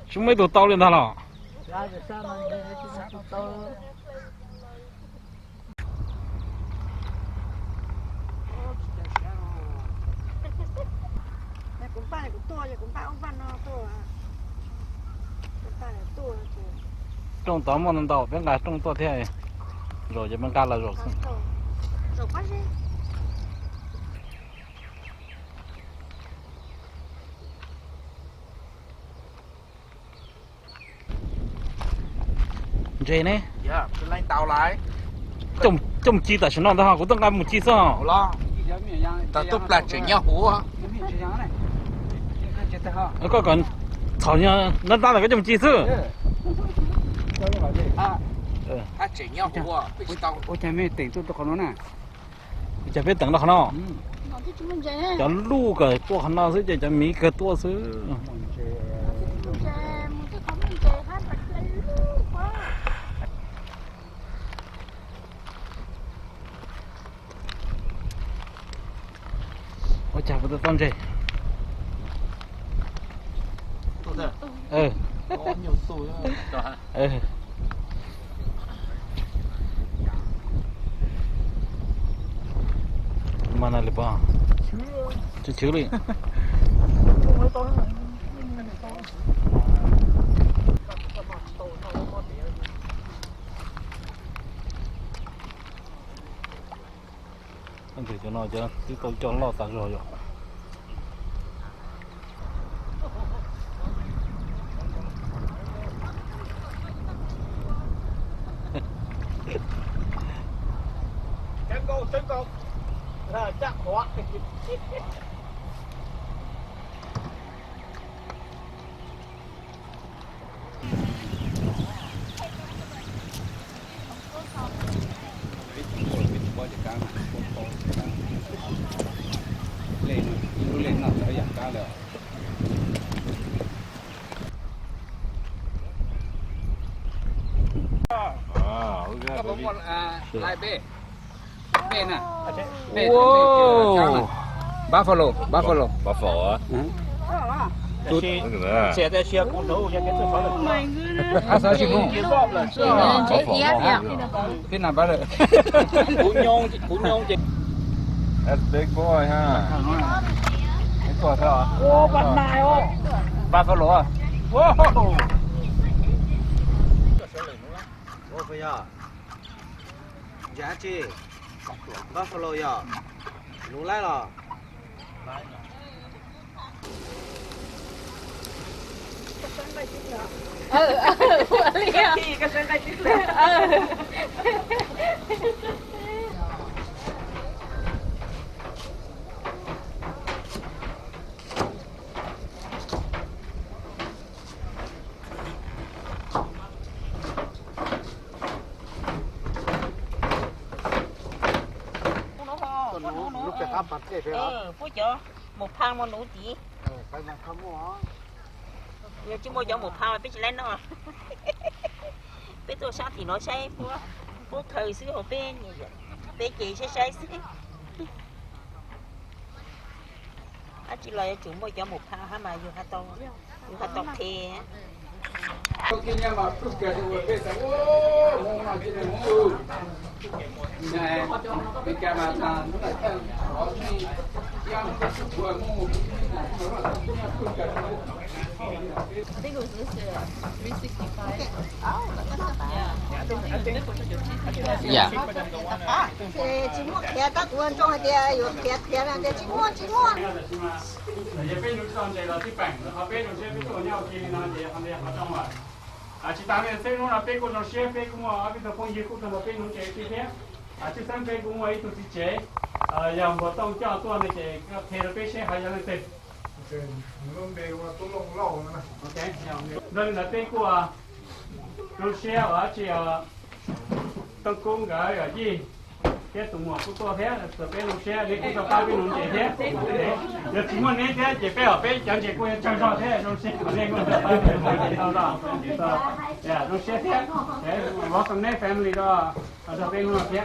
Tsis muaj ib tug tau li ntag los. Rooj tod muaj ntau, peb nqa rooj tuaj thiab. Zaum ces peb nqa los zaum xwb. Ntses ne? Coj mus ci tam sim no ntag, kuv tuaj nqa mus ci xwb. Tau tuaj plag tseem nyob huv. Koj kom txhom nyob ntab ntab los koj coj mus ci xwb. Ua cas mej teem tuaj rau qhov no na? Cas peb teem rau qhov no? Cov luj kom tuaj qhov no xwb ces cov miv kawg tuaj xwb. Ua cas kuv tau ntses. Mas na li pog, chwv chwv li. Cov no cov twb tau coj loj tas zog yom. Buffalo, buffalo. Buffalo. Look at that. Hab xav tsis mus. Phib na pab lawm. Kuv nyob ces. That's big boy, huh? Buffalo. Wow. Ntses dab tsi? Buffalo yog. Nuv laib los? Puab cov maum pha mus nuv tid. Yog tsis muaj cov maum pha mas peb tsis laib noj. Peb tuaj sab tim no saib puab khaws xwb hos peb, peb ces saib saib xwb. Dab tsi los yuav tsum muaj cov maum pha hab mas yus, yus ho tau qhia. Yeah. Tsis muaj qhiav, tab kuv nroo hais tias yuav qhiav qhiav na tias tsis muaj, tsis muaj. Yog peb nuv tsis tau ntses los tib peem, qhov peb zoo siab peb tuaj nyob ua ke li no ces qhov ntawd yog qhov zoo lawm. Tsis tas li xwb, hnub no peb kuj zoo siab, peb kuj muaj ob peb tug phooj ywg kuj tuaj nrog peb nuv ntses thiab. Tshwj xeeb peb kuj muaj ib tug txiv tsev yog Npuag Tooj coj tuaj no ces koj qhia rau peb seb ho yog leej twg. Nrog li ntawd peb kuj zoo siab uas dab tsi Tooj Kub nkawd yawm yij thiab tus muam kuj tuaj thiab, txawm peb zoo siab neb kuj tuaj pab peb nuv ntses thiab. Yog tsis muaj neb thiab ces peb, peb cov ntses kuj yuav tsawg zog thiab, zoo siab kom neb kuj tuaj pab peb nuv ntses tau. Zoo siab thiab, welcome neb family rau, rau peb nuv thiab.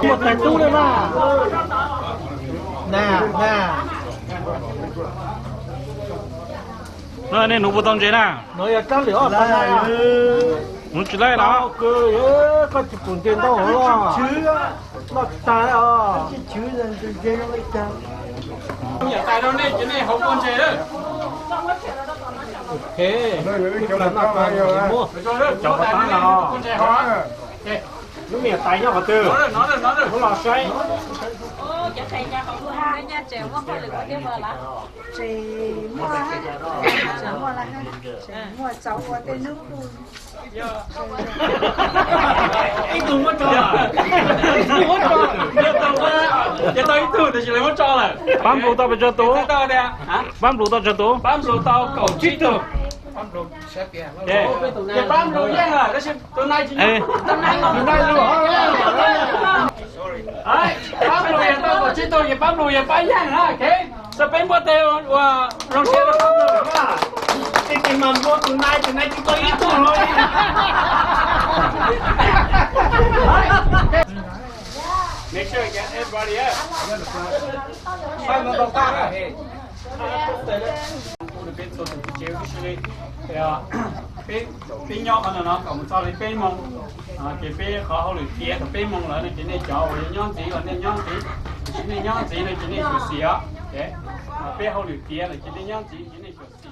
Muaj tais tub li na. Na, na. Nej nuv puas tau ntses na? Nuv yog rab lwm ob pab na. Nuv tsis laij los? Koj tsis pum ntses ntau los. Noj tsis tag os. Niam tais rau nej ces nej hauv kua ntses lawm. Ok. Cov qhov tag los. Lub niam tais nyob qhov twg? Muab los saib. Tseem muaj, tseem muaj lawm, tseem muaj txaus ua tej hnub. Ib tug muab tso. Ib tug muab tso. Ces tau ib tug tiam sis lawv muab tso lawm. Pab nplus tau pes tsawg tus? Pab nplus tau tsawg tus? Pab nplus tau kaum tsib tug. Ces pab nplus yeej lawm tab sis tus nai tsis nyob. Tus nai lus. Pab nplus yog tau kaum tsib tug ces pab nplus yog pab yeej na. Txawm peb muaj tej uas zoo siab rau pab nplus na, ces mas nplua tus nai, tus nai tsis tau ib tug los li. Make sure you get everybody up. Peb txhua tus tsev peb, peb nyob qhov no no kom mus txog li peb moos, ces peb qhov hauj lwm tiav thaum peb moos lawm no ces nej cov uas yuav nyob ntxiv los nej nyob ntxiv, tiam sis nej nyob ntxiv no ces nej xyuam xim os. Peb hauj lwm tiav lawm ces nej nyob ntxiv ces nej xyuam xim.